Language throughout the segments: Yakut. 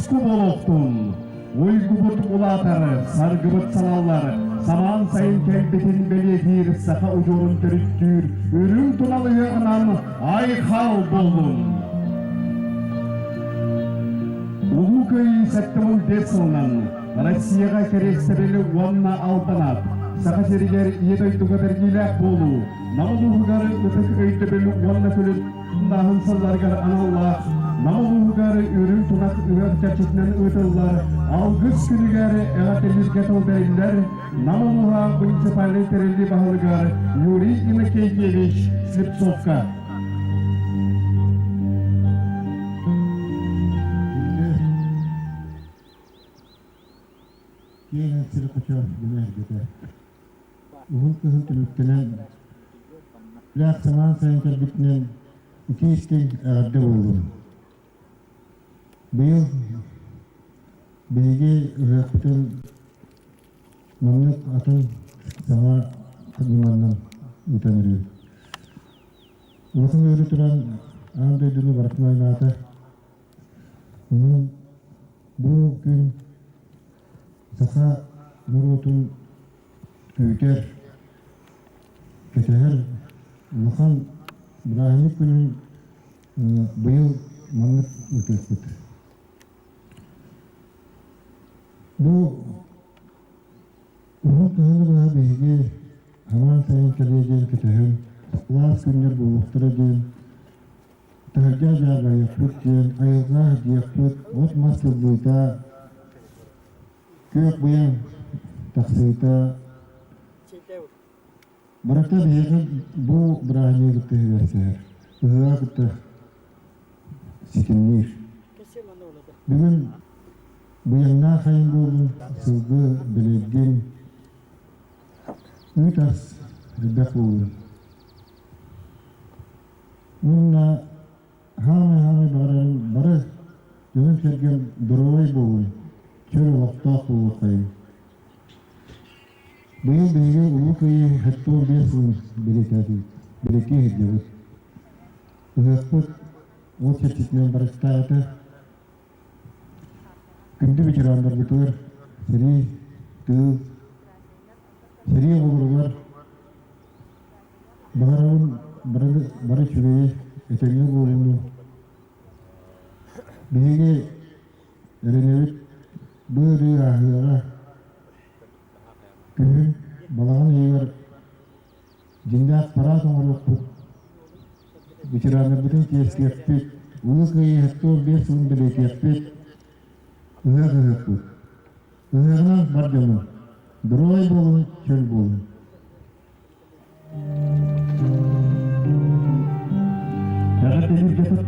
туску буолуохтун! Уйгубут улаатар, саргыбыт салаллар, самаан сайын кэлбитин бэлиэтиир саха удьуорун төрүттүүр үрүҥ тунал ыһыаҕынан айхал буоллун! Улуу Кыайыы 75 сылынан Россияҕа кэриэстэбили уонна албан Саха сиригэр Ийэ дойдуга бэриниилээх буолуу, Нам улууһугар ытык өйдөбүл уонна күлүннааһын сылларыгар аналлаах Нам улууһугар үрүҥ тунах ыһыах чэрчитинэн ыытыллар Алгыс күнүгэр эҕэрдэлииргэ тыл бэриллэр Нам улууһа муниципальнай тэриллии баһылыгар Юрий Иннокентьевич Слепцовка. Киэҥ сири хочо гына эргитэ. Уһун кыһын түмүктэнэн, лээх самаан сайын кэлбитинэн итии-истиҥ эҕэрдэ буоллун. Быйыл биһиги ыһыахпытын маннык атын саҥа ньыманан ыытан эрэбит. Улахан ыарыы туран аан дойдуну барытын аймаата. Онон бу күн саха норуотун күүтэр, кэтэһэр улахан бырааһынньык күнүн быйыл маннык ыытыахпыт. Бу уһун кыһыны быһа биһиги самаан сайын кэлиэ диэн кэтэһэн, сылаас күннэр буолуохтара диэн таһырдьа дьаарбайыахпыт диэн айылҕа диэхпит, от-мас сыллыыта, күөх быйаҥ тахсыыта барыта биһиэхэ бу бырааһынньыгы кытта сибээстэһэр, ыһыаҕы кытта ситимниир. Бүгүн быйаҥнаах сайын буоллун, сылгы дэлэйдин, үүт ас элбэх буоллун. Уонна хаамай-хаамай баҕарарым бары дьонум-сэргэм доруобай буолун, чөл олохтоох буолуоххайын. Быйыл биһиги Улуу Кыайыы 75 сылын бэлиэтээтибит, бэлиэтии сылдьабыт. Ыһыахпыт ол чэрчитинэн барыстаата. Күндү ветераннарбытыгар сэрии, тыыл, сэрии оҕолоругар Баҕарабын бары, бары үчүгэйи, этэҥҥэ буолууну. Биһиги эрэнэбит бу ыарыы ааһыаҕа. Күһүн балаҕан ыйыгар дьиҥнээх параад оҥоруохпут, ветераннарбытын чиэстиэхпит, Улуу Кыайыы 75 сылын бэлиэтиэхпит, ыһыах ыһыахпыт. Ыһыаҕынан бар дьонум, доруобай буолуҥ, чөл буолуҥ. Эҕэрдэлииргэ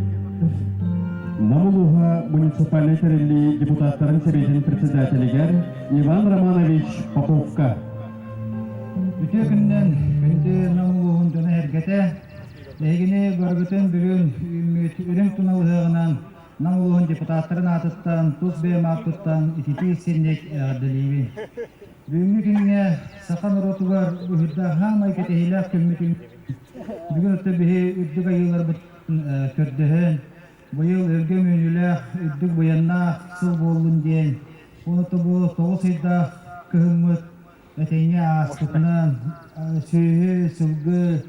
Нам улууһа муниципальнай тэриллии депутаттарын сэбиэтин председателигэр Иван Романович Поповка. Үтүө күнүнэн күндү Нам улууһун дьоно-сэргэтэ, эһигини барыгытын бүгүн үүммүт үрүҥ тунал ыһыаҕынан Нам улууһун депутаттарын аатыттан, тус бэйэм ааппыттан ититии истиҥник эҕэрдэлиибин. Бүгүҥҥү күҥҥэ саха норуотугар быһыырдаах саамай кэтэһиилээх күммүтүн бүгүн өттө биһи үрдүк айыыларбытын көрдөһөн, быйыл өлгөм үүнүүлээх, үрдүк быйаннаах сыл буоллун диэн, уонна бу 9 ыйдаах кыһыммыт этэҥҥэ ааспытынан, сүөһү, сылгы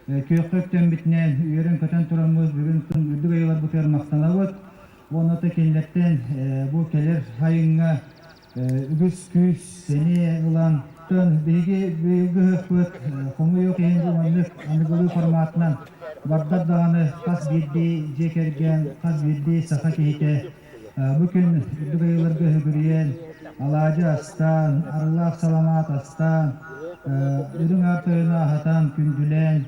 күөххэ үктэммитинэн үөрэн-көтөн тураммыт бүгүн үрдүк айыыларбытыгар махтанабыт уонна кинилэртэн бу кэлэр сайыҥҥа үгүс күүс, сэниэ ылан, биһиги быйылгы ыһыахпыт хомойуох иһин бу маннык аныгылыы форматынан бардар даҕаны хас биирдии дьиэ кэргэн, хас биирдии саха киһитэ бу күн үрдүк айыыларга үһүгүрүйэн, алаадьы астаан, арыылаах саламаат астаан, үрүҥ аар тойону аһатан, күндүлээн,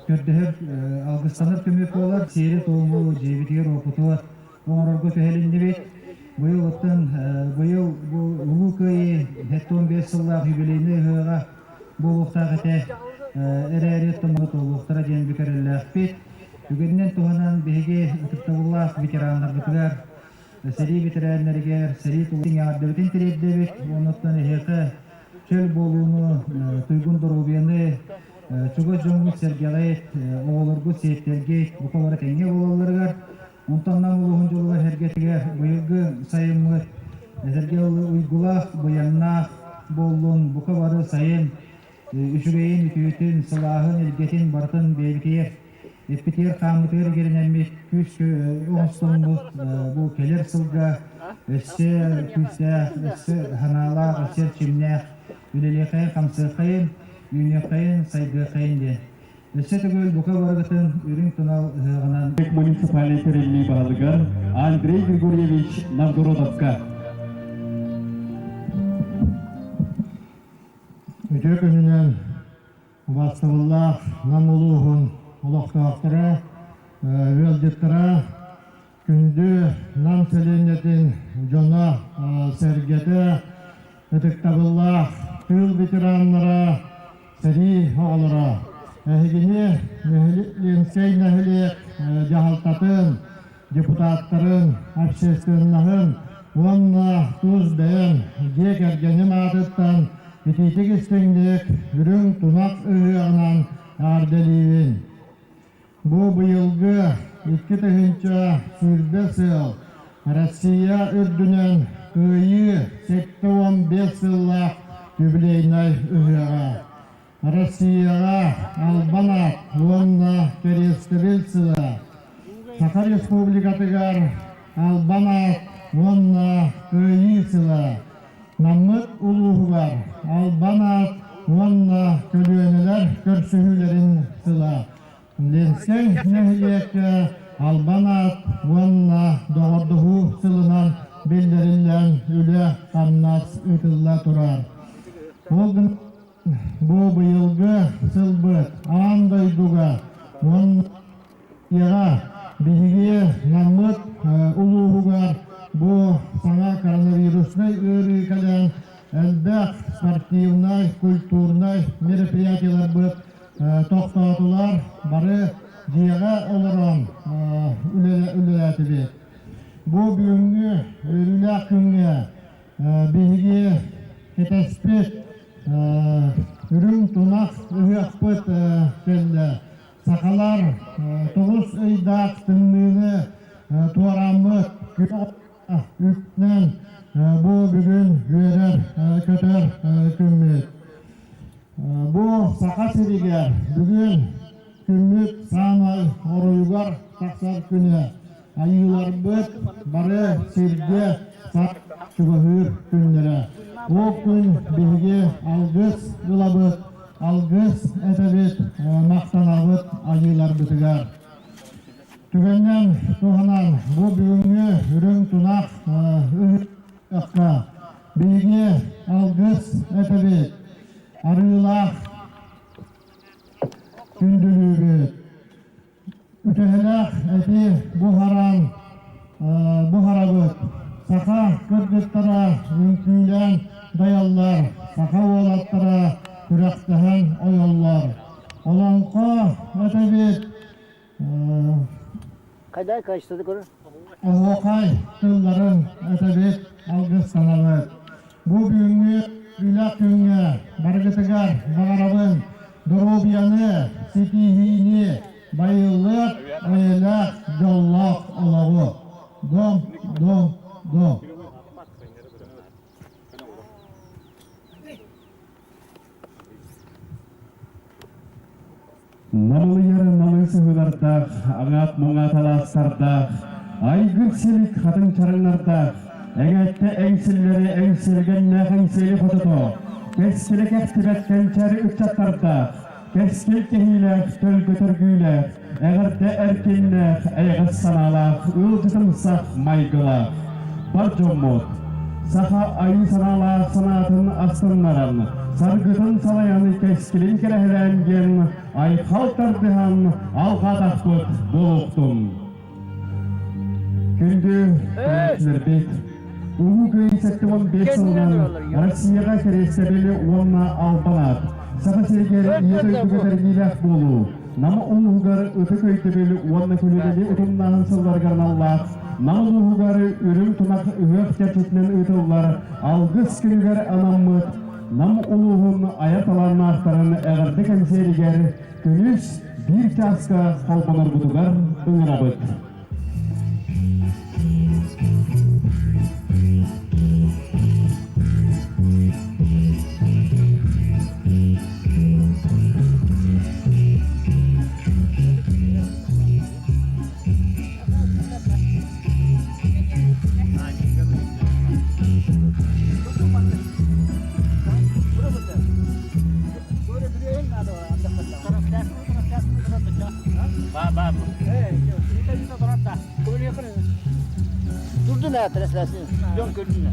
көрдөһөр, алгыстанар түмүк буолар. Сиэри-туому дьиэбитигэр-уоппутугар оҥорорго күһэлиннибит. Быйыл оттон быйыл бу Улуу Кыайыы 75 сыллаах юбилейнай ыһыаҕа буолуохтаах этэ. Эрээри оттон туолуохтара диэн бүк эрэллээхпит. Үгэнинэн туһанан биһиги ытыктабыллаах ветераннарбытыгар, сэрии ветераннарыгар, сэрии эҕэрдэбитин тириэрдэбит. Оннуттан эһиэхэ чөл буолууну, туйгун доруобуйаны, чугас дьоҥҥут сэргэҕит, оҕолоргут, сиэттэргит бука бары тэҥҥэ буолалларыгар. Онтон Нам улууһун дьолугар-сэргэтигэр быйылгы сайыммыт эдэргэ уйгулаах, быйаҥнаах буоллун, бука бары сайын үчүгэйин, үтүөтүн, сылааһын, илгэтин барытын бэйэбитигэр эппитигэр хааммытыгар игиринэммит күүс оҥостоммут бу кэлэр сылга өссө күүстээх, өссө санаалаах, өссө эрчимнээх үлэлиэхэйин, хамсыаххайын, үүнүөххэйин, сайдыаххайын диэн. Өссө төгүл бука барыгытын үрүҥ тунал ыһыаҕынан муниципальнай тэриллии баһылыгар Андрей Григорьевич Новгородовка. Үтүө күнүнэн убаастабыллаах Нам улууһун олохтоохторо, ыалдьыттара, күндү Нам сэлиэнньэтин дьоно, сэргэтэ, ытыктабыллаах тыыл ветераннара, сэрии оҕолоро, эһигини Ленскэй нэһилиэк дьаһалтатын, депутаттарын, общественноһын уонна тус бэйэм дьиэ кэргэним аатыттан итиитик истиҥник үрүҥ тунах ыһыаҕынан эҕэрдэлиибин. Бу быйылгы 2020 сыл Россия үрдүнэн Кыайыы 75 сыллаах юбилейнай ыһыаҕа. Россияҕа Албан аат уонна Кэриэстэбил сыла, Саха Республикатыгар Албан аат уонна Кыайыы сыла, Наммыт улууһугар Албан аат уонна көлүөнэлэр көрсүһүүлэрин сыла, Ленскэй нэһилиэккэ Албан аат уонна Доҕордоһуу сылынан биллэриллэн үлэ-хамнас ыытылла турар. Ол гынан Бу быйылгы сылбыт аан дойдуга уонна биһиги Наммыт улууһугар бу саҥа коронавируснай ыарыы кэлэн элбэх спортивнай, культурнай мероприятиеларбыт тохтоотулар, бары дьиэҕэ олорон үлэлээтибит. Бу бүгүҥҥү үөрүүлээх күҥҥэ биһиги кэтэспит үрүҥ тунах ыһыахпыт кэллэ. Сахалар тоҕус ыйдаах тымныыны туорааммыт күөх үкнэн бу бүгүн үөрэр көтөр күммүт. Бу Саха сиригэр бүгүн күммүт саамай оройугар тахсар күнэ. Айыыларбыт бары сиргэ чугаһыыр күннэрэ. Ол күн биһиги алгыс ылабыт, алгыс этэбит, махтанабыт айыыларбытыгар. Түгэнинэн туһанан бу бүгүҥҥү үрүҥ тунах ыһыахха биһиги алгыс этэбит, арыылаах күндүлүүбүт. Үтэһэлээх эти буһаран буһарабыт. Саха кыргыттара үҥкүүлээн дайаллар, саха уолаттара күрэхтэһэн ойоллор. Олоҥхо этэбит Хайдай качествоны көрөр? Оһуохай тылларын этэбит, алгыстанабыт. Бу бүгүҥҥү үлэ күҥҥэ барыгытыгар баҕарабын доруобуйаны, ситиһиини, байыллыах, эйэлээх, дьоллоох олоҕу. Дом, дом, дом. Намылыйар намыы сыһыылардаах, аҥаат муҥаат алаастардаах, айгыр силик хатыҥ чараҥнардаах, эҥээттэ эҥсиллэри эҥсилгэннээх эҥсиэли хотото, кэскилэ кэхтибэт кэнчээри ыччаттардаах, кэскил кэһиилээх, төлгөтөргүүлээх, эҕэрдэ эркиннээх, эйэҕэс санаалаах, ыалдьытымсах майгылаах. Бар дьоммут, саха айыы санаалаах санаатын астыннаран, саргытын салайан кэскилин кэрэһэлээн диэн айхал тардыһан алҕаатахпыт буолуохтун. Күндү көрөөччүлэрбит, Улуу Кыайыы 75 сылынан Россияҕа кэриэстэбили уонна албан аат, Саха сиригэр Ийэ дойдуга бэриниилээх буолуу, Нам улууһугар ытык өйдөбүл уонна көлүөнэни утумнааһын сылларыгар аналлаах Нам улууһугар үрүҥ тунах ыһыах чэрчитинэн ыытыллар Алгыс күнүгэр анаммыт Нам улууһун айар талааннаахтарын эҕэрдэ кэнсиэригэр күнүс биир чааска холбонорбутугар ыҥырабыт. Да, трансляция. Дьон көрдүнэ.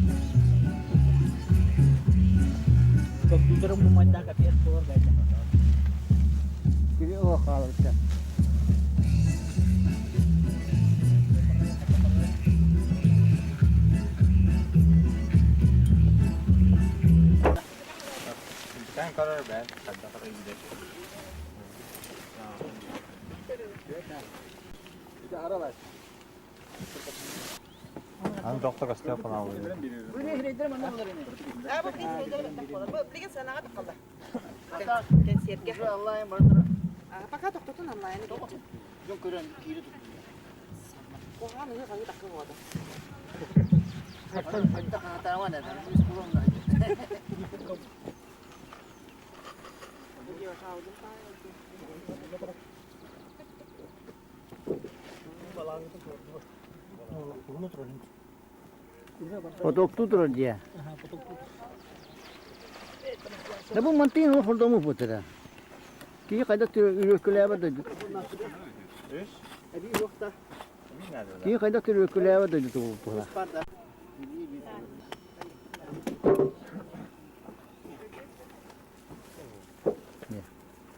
Компьютерым бумайда капец болар гайда. Кири о хаалбыта. Аны доктор Костя паналыыр. Билигин сыанаҕа тахалла. Кэнсиэргэ. Пока тохтотун онлайн. Дьон көрөн киири туттун. Куһаҕан ыһыы хаһыы такы буолда. Потоктуу турар дьиэ. Да бу мантыын олох ордому буотара. Киһи хайдах үрүөккүлээбэт дойду. Киһи хайдах үрүөккүлээбэт дойдута буолуохтаах.